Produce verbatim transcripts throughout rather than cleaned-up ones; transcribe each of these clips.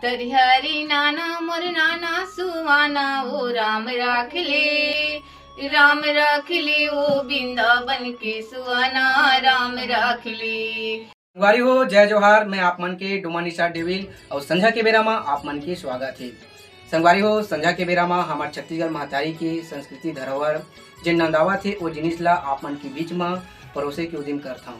तरिहरी नाना मोर नाना सुहाना, ओ राम राख ले, राम राख ले, ओ वृंदावन के सुहाना, राम राख ले। संगवारी हो, जय जोहार। मैं आप मन के डोमा निशा डेविल अउ संझा के बेरा म आप मन के स्वागत हे। संगवारी हो, संझा के बेरा म हमर छत्तीसगढ़ महतारी के संस्कृति धरोहर जेन नंदावत हे, ओ जिनिस ला आप मन के बीच म परोसे के उदिम करथंव।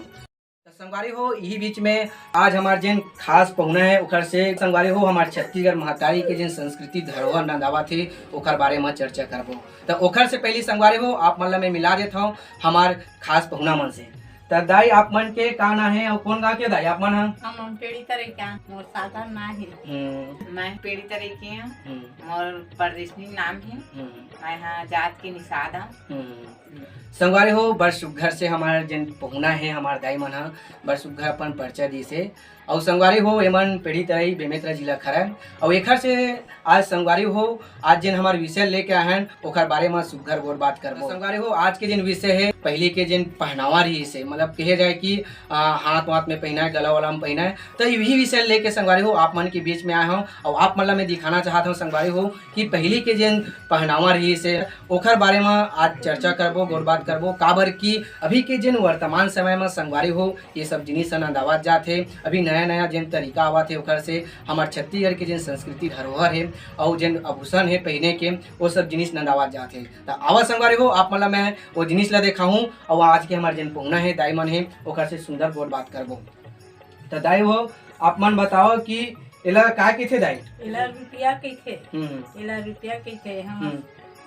त संगवारी हो, इही बीच में आज हमार जेन खास पहुना हे, ओखर से संगवारी हो, हमार छत्तीसगढ़ महतारी के जेन संस्कृति धरोहर नंदावत हे, ओखर बारे म चर्चा करबो। त ओखर से पहली संगवारी हो, आप मन ला मैं मिला देत हंव हमार खास पहुना मन से। त दाई, आप मन के का नाम हे अउ कोन गांव के दाई आप मन ह? हम, हम पेड़ी तरई के, मोर सादा नाम हे। हम्म। मैं पेड़ी तरई के हंव। हम्म। मोर परदेसनी नाम हे। हम्म। मैं हा जात के निषाद हंव। हम्म। संगवारी हो, बड़ सुग्घर से हमार जेन पहुना हे, हमार दाई मन ह बड़ सुग्घर अपन परिचय दिस हे। अउ संगवारी हो, एमन पेड़ी तरई बेमेतरा जिला के हरय। अउ एखर से आज संगवारी हो, आज जेन हमार विषय लेके आए हन, ओखर बारे म सुग्घर गोठ बात करबो। संगवारी हो, आज के जेन विषय हे, पहिली के जेन पहनावा रिहिस हे, मतलब कहे जाए कि, आ, हाथ वाथ में पहिनाए, गला वाला में पहिनाए, त इही विषय लेके संगवारी हो, आप मन के बीच में आए हंव। अउ आप मन ला मैं दिखाना चाहत हंव संगवारी हो, कि पहिली के जेन पहनावा रिहिस हे, ओखर बारे म आज चर्चा करबो, गोठ बात करबो। काबर कि अभी के जेन वर्तमान समय म संगवारी हो, ये सब जिनिस ह नंदावत जात हे। अभी नया-नया जेन तरीका आवत हे, ओखर से हमर छत्तीसगढ़ के जेन संस्कृति धरोहर हे अउ जेन आभूषण हे पहिने के, वो सब जिनिस नंदावत जात हे। त आवा संगवारी हो, आप मन ला मैं वो जिनिस ला देखाहूं अउ आज के हमर जेन पहुना हे, दाई मन हे, ओखर से सुंदर गोठ बात करबो। त दाई हो, आप मन बताओ कि एला का कहिथे दाई? एला रुपया कहिथे। हम्म। एला रुपया कहिथे। हमर हम्म।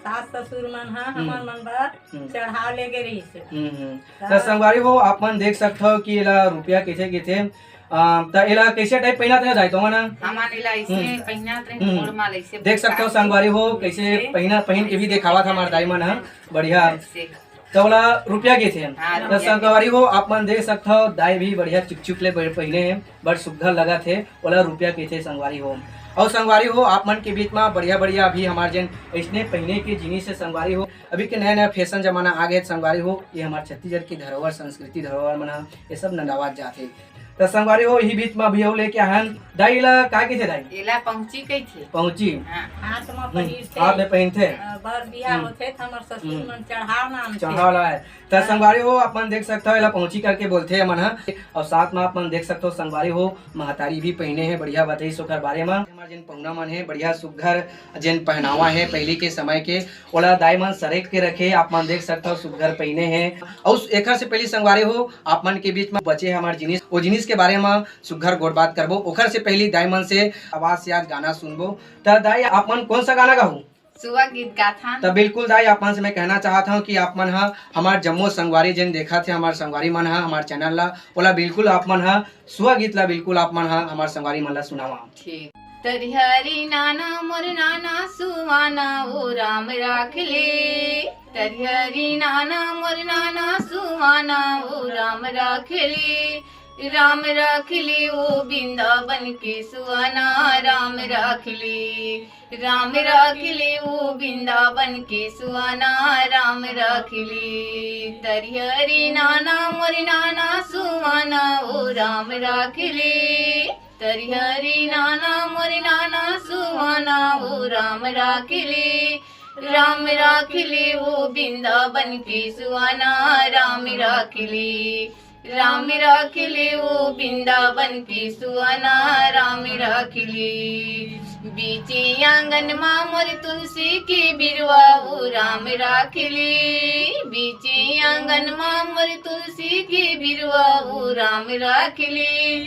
सास ससुर मन ह हमर हम्म। मन बर हम्म। चढ़ाव लेगे रहिस हे। हम्म, हम्म। त त संगवारी हो, आप मन देख सकथव कि एला रुपया कहिथे, कहिथे। अ, त एला कइसे type पहिनत रहे दाई तुमन ह? हमन एला अइसे हम्म। पहिनत रहे, हम्म। गोड़ म अइसे देख सकथव संगवारी हो, कइसे अइसे। पहिना, पहिन के भी देखावत हमार दाई मन ह। बढ़िया। अइसे। त ओला रुपया कहिथे। हाँ, त रुपया संगवारी हो, आप मन देख सकथव, दाई भी बढ़िया चुक चुक ले ब-, पहिने हे, बड़ सुग्घर लगत हे, ओला रुपया कहिथे संगवारी हो। अउ संगवारी हो, आप मन के बीच म बढ़िया बढ़िया अभी हमार जेन अइसने पहिने के जिनिस हे संगवारी हो, अभी के नया नया fashion जमाना आ गे हे संगवारी हो, ये हमार छत्तीसगढ़ के धरोहर, संस्कृति धरोहर मन ह, ये सब नंदावत जात हे। त संगवारी हो, इही बीच म अभी अउ लेके आए हन, दाई एला का कहिथे दाई? एला पहुंची कहिथे। पहुंची। हाँ। हाथ म हम्म, पहिरथे। हाथ में पहिनथे। अ, बर बिहा हम्म। होथे त हमर ससुर हम्म। मन चढ़ाव लानथे। चढ़ाव लाए। त हाँ। संगवारी हो, आप मन देख सकथव, एला पहुंची करके बोलथे हमन ह। अउ साथ म आप मन देख सकथव, संगवारी हो, महतारी भी पहिने हे, बढ़िया बताइस ओकर बारे म। हमर जेन पहुना मन हे, बढ़िया सुग्घर जेन पहनावा हे पहिली के समय के, ओला दाई मन सरेट के रखे, आप मन देख सकथव, सुग्घर पहिने हे। अउ एखर से पहिली संगवारी हो, आप मन के बीच म बचे हे हमर जिनिस, ओ जिनिस के बारे म सुग्घर गोठ बात करबो। ओखर से पहिली दाई मन से आवाज से आज गाना सुनबो। त दाई, आप मन कोन सा गाना गाहू? सुआ गीत गाथन। त बिल्कुल दाई, आप मन से मैं कहना चाहत हंव कि आप मन ह हमार जम्मो संगवारी जेन देखत हे, हमार संगवारी मन ह हमार channel ला, ओला बिल्कुल आप मन ह सुआ गीत ला बिल्कुल आप मन ह हमार संगवारी मन ला सुनावा। ठीक। तरिहरी नाना मोर नाना सुहाना, ओ राम राख ले। तरिहरी नाना मोर नाना सुहाना, ओ राम राख ले। राम राख ले ओ वृंदावन के सुहाना, राम राख ले। राम राख ले ओ वृंदावन के सुहाना, राम राख ले। तरिहरी नाना मोर नाना सुहाना, ओ राम राख ले। तरिहरी नाना मोर नाना सुहाना, ओ राम राख ले। राम राख ले ओ वृंदावन के सुहाना, राम राख ले। राम राख ले ओ वृंदावन के सुहाना, राम राख ले। बीचे आंगन मा मोर तुलसी के बिरवा, ओ राम राख ले। बीचे आंगन मा मोर तुलसी के बिरवा, ओ राम राख ले।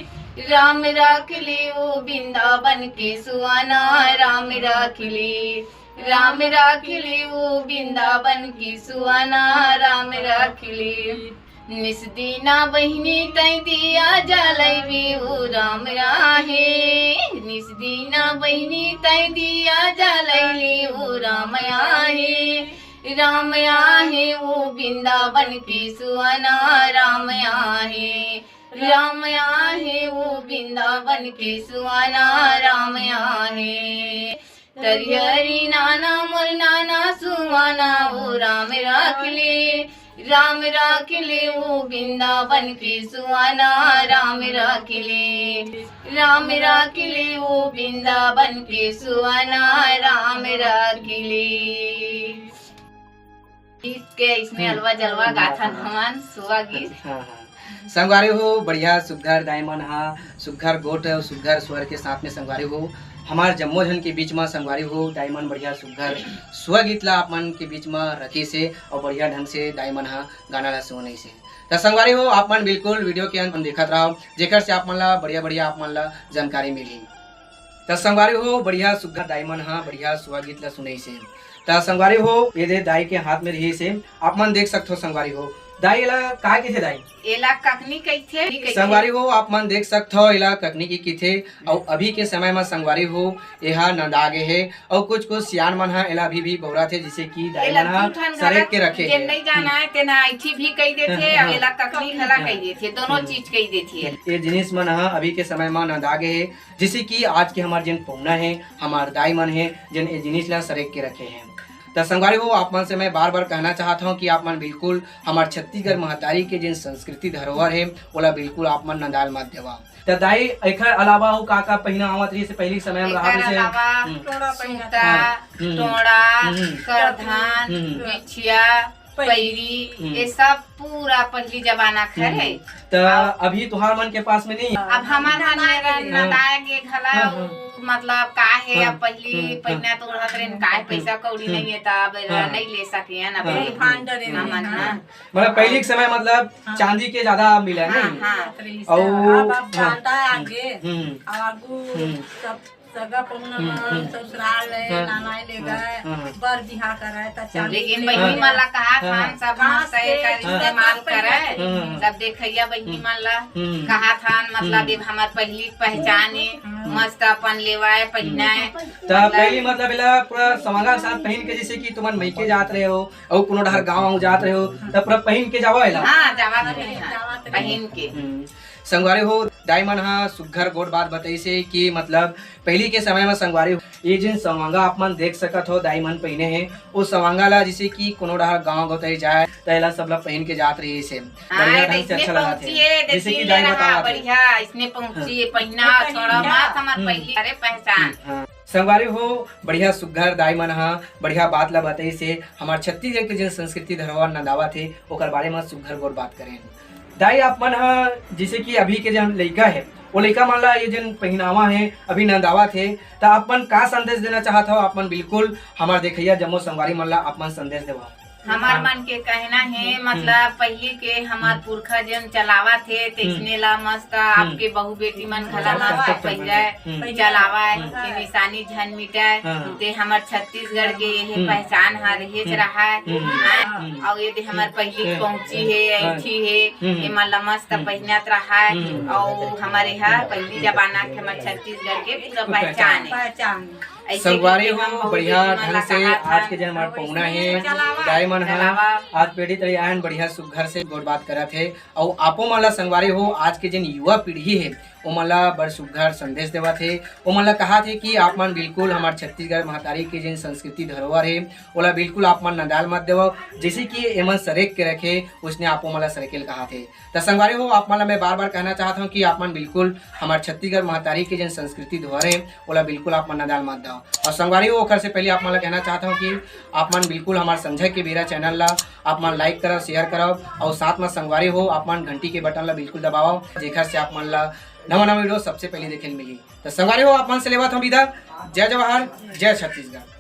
राम राख ले ओ वृंदावन के सुहाना, राम राख ले। राम राख ले ओ वृंदावन के सुहाना, राम राख ले। निस दीना बहिनी तैं दिया जलैबे ओ राम आहे। निस दीना बहिनी तैं दिया जलैले ओ राम आहे। राम आहे ओ वृंदावन के सुहाना, राम आहे। राम आहे ओ वृंदावन के सुहाना, राम आहे। तरिहरी नाना मोर नाना सुहाना, ओ राम राख ले। राम राख ले वो वृंदावन के सुहाना, राम राख ले, राम राख ले वो वृंदावन के सुहाना, राम राख ले। गीत के इसने अलवा जलवा गाथन हमन सुआ गीत। हाँ, हाँ। संगवारी हो, बढ़िया सुग्घर दाई मन हा, सुग्घर गोठ अउ सुग्घर स्वर के साथ में संगवारी हो, हमार जम्मो झन के बीच म संगवारी हो, दाई मन बढ़िया सुग्घर स्वर गीत ला आप मन के बीच म रखिस हे अउ बढ़िया ढंग से दाई मन हा गाना ला सुनइस हे। त संगवारी हो, आप मन बिल्कुल video के अंत म देखत रहव, जेकर से आप मन ला बढ़िया-बढ़िया आप मन ला जानकारी मिलही। त संगवारी हो, बढ़िया सुग्घर दाई मन हा बढ़िया स्वर गीत ला सुनइस हे। त संगवारी हो, ये दे दाई के हाथ में रहिस हे, आप मन देख सकथो संगवारी हो। दाई, एला का कहिथे दाई? एला ककनी कहिथे, कहिथे। संगवारी हो, आप मन देख सकथो, एला ककनी कहिथे। अउ अभी के समय म संगवारी हो, एहा नंदा गे हे। अउ कुछ-कुछ सियान मन ह एला अभी भी बउरथे, जइसे कि दाई एला मन ह दू ठन सरेक घला के रखे जेन हे। नइ जाना हे, तेन ह अइठी भी कहि देथे, हाँ, अउ हाँ। एला ककनी घला कहि देथे, दोनों हाँ। चीज कहि देथे। ये जिनिस मन ह अभी के समय म नंदा गे हे, जइसे कि आज के हमर जेन पहुना हे, हमर दाई मन हे, जेन ये जिनिस ला सरेक के रखे हे। त संगवारी हो, आप मन से मैं बार-बार कहना चाहत हौं कि आप मन बिल्कुल हमर छत्तीसगढ़ महतारी के जेन संस्कृति धरोहर हे, ओला बिल्कुल आप मन नंदाल मत देवा। त दाई, एखर अलावा अउ का-का पहिना आवत रहिस हे पहिली के समय म रहा एकर जइसे? अलावा हम्म। टोड़ा पहिना सूता, हाँ। हम्म। टोड़ा, हम्म। करधन, हम्म। बिछिया, पैरी, हम्म। ये सब पूरा पहिली जमाना के हम्म। हरे। त अभी तुहार मन के पास में नहीं? अब हमर मन में नंदाए गे घला, हाँ, हाँ। उ मतलब का हे, हाँ। अब पहिली हम्म, हाँ। पहिना तो ओढ़त रहेन, का हे, हम्म। पैसा कौड़ी हम्म। नहीं हे, त अब हाँ। नहीं ले सके हन, हाँ। अपन भांड रे हमन ना। हाँ। मतलब पहिली के समय मतलब हाँ। चांदी के ज्यादा मिले हाँ, नहीं? हाँ। अउ अब, अब हाँ। डालता है आगे, हम्म। अब आगू हम्म। सब सगा पहुना हम्म, मन हम्म। ससुराल ले, हाँ। नाना ले हाँ, गए, हाँ। बर बिहा करे, त चांदी लेकिन ले बहिनी गए। मन ला कहा हाँ। थान सब खास मस्त के एकर हाँ। इस्तेमाल करे। हाँ। सब देखइया बहिनी हम्म। मन ला हम्म। कहा थान, मतलब, हम्म। ये हमर पहिली पहचान हे, हम्म। मस्त अपन लेवाए, पहिनाए। हम्म। त मतलब पहिली मतलब एला पूरा सवांगा के साथ पहिन के, जइसे कि तुमन मइके जात रहे हो, अउ कोनो डहर गाँव जात रहे हो, त पूरा पहिन के जावा एला? हाँ, जावा तो पहिन, जावा तो पहिन के। हम्म। संगवारी हो, दाई मन ह सुग्घर गोठ बात बताइस हे कि मतलब पहिली के समय म संगवारी हो, ये जेन सवांगा आप मन देख सकत हो, दाई मन पहिने हे, ओ सवांगा ला जइसे कि कोनो डहर गाँव गोतई जाए, त एला सब ला पहिन के जात रहिस हे। हाँ, बढ़िया ढंग से अइसने अच्छा लगत हे। पहुँचिए, जइसे कि देखिए दाई ना, बतावत हे। बढ़िया, अइसने पहुँचिए, हाँ। पहिना, छोड़ा मत, हमर हम्म। पहिली, अरे पहचान। हम्म, हाँ। संगवारी हो, बढ़िया सुग्घर दाई मन ह बढ़िया बात ला बताइस हे, हमर छत्तीसगढ़ के जेन संस्कृति धरोहर नंदावत हे, ओकर बारे म सुग्घर गोठ बात करेन। दाई, आप मन ह जइसे कि अभी के जेन लइका हे, ओ लइका मन ला ये जेन पहिनावा हे, अभी नंदावत हे, त आप मन का संदेश देना चाहत हव? आप मन बिल्कुल हमर देखइया जम्मो संगवारी मन ला आप मन संदेश देवव। हमर हाँ। मन के कहना हे, हम्म। मतलब, पहिली के हमर हम्म। पुरखा जेन चलावत हे, हम्म। तेसने ला मस्त हम्म। आपके बहू बेटी मन घला हम्म। मस्त हम्म। पहिरे, हम्म। चलावय, हम्म। के निशानी झन मिटय, हाँ। ते हमर छत्तीसगढ़ के ये हम्म। पहचान ह रहेच हम्म। रहय। हम्म। हाँ, हम्म। अउ ये दे हमर हम्म। पहिली हम्म। पहुँची हे, हम्म। अइठी हे, हम्म। ये मन ला मस्त हम्म। पहिनत रहय, हम्म। अउ हमर ये ह पहिली जमाना के हमर छत्तीसगढ़ के पूरा पहचान हे। पहचान। अइसे संगवारी करके हम हो, बहुत बढ़िया बेटी मन ढंग ला से कहा आज था, के जेन हमर पहुना हे, चलावा, दाई मन ह, चलावा। आज पीढ़ी तड़ी आयन, बढ़िया सुग्घर से गोठ बात करत हे। अउ आपो मन ला संगवारी हो, आज के जेन युवा पीढ़ी हे, ओमन ला बड़ सुग्घर संदेश देवत हे। ओमन ला कहत हे कि आप मन बिल्कुल हमर छत्तीसगढ़ महतारी के जेन संस्कृति धरोहर हे, ओला बिल्कुल आप मन नंदाल मत देवव। जइसे कि एमन सरेक के रखे, ओइसने आपो मन ला सरेके ल कहत हे। त संगवारी हो, आप मन ला मैं बार-बार कहना चाहत हौं कि आप मन बिल्कुल हमर छत्तीसगढ़ महतारी के जेन संस्कृति धरोहर हे, ओला बिल्कुल आप मन नंदाल मत देवव। अउ संगवारी हो, ओखर से पहिली आप मन ला कहना चाहत हौं कि आप मन बिल्कुल हमर संझा के बेरा channel ला आप मन like करव, share करव, अउ साथ म संगवारी हो, आप मन घंटी के button ला बिल्कुल दबावव, जेखर से आप मन ला नवा-नवा video सबसे पहिली देखे ल मिलही। त संगवारी हो, आप मन से लेवत हौं बिदा। जय जवाहर, जय छत्तीसगढ़।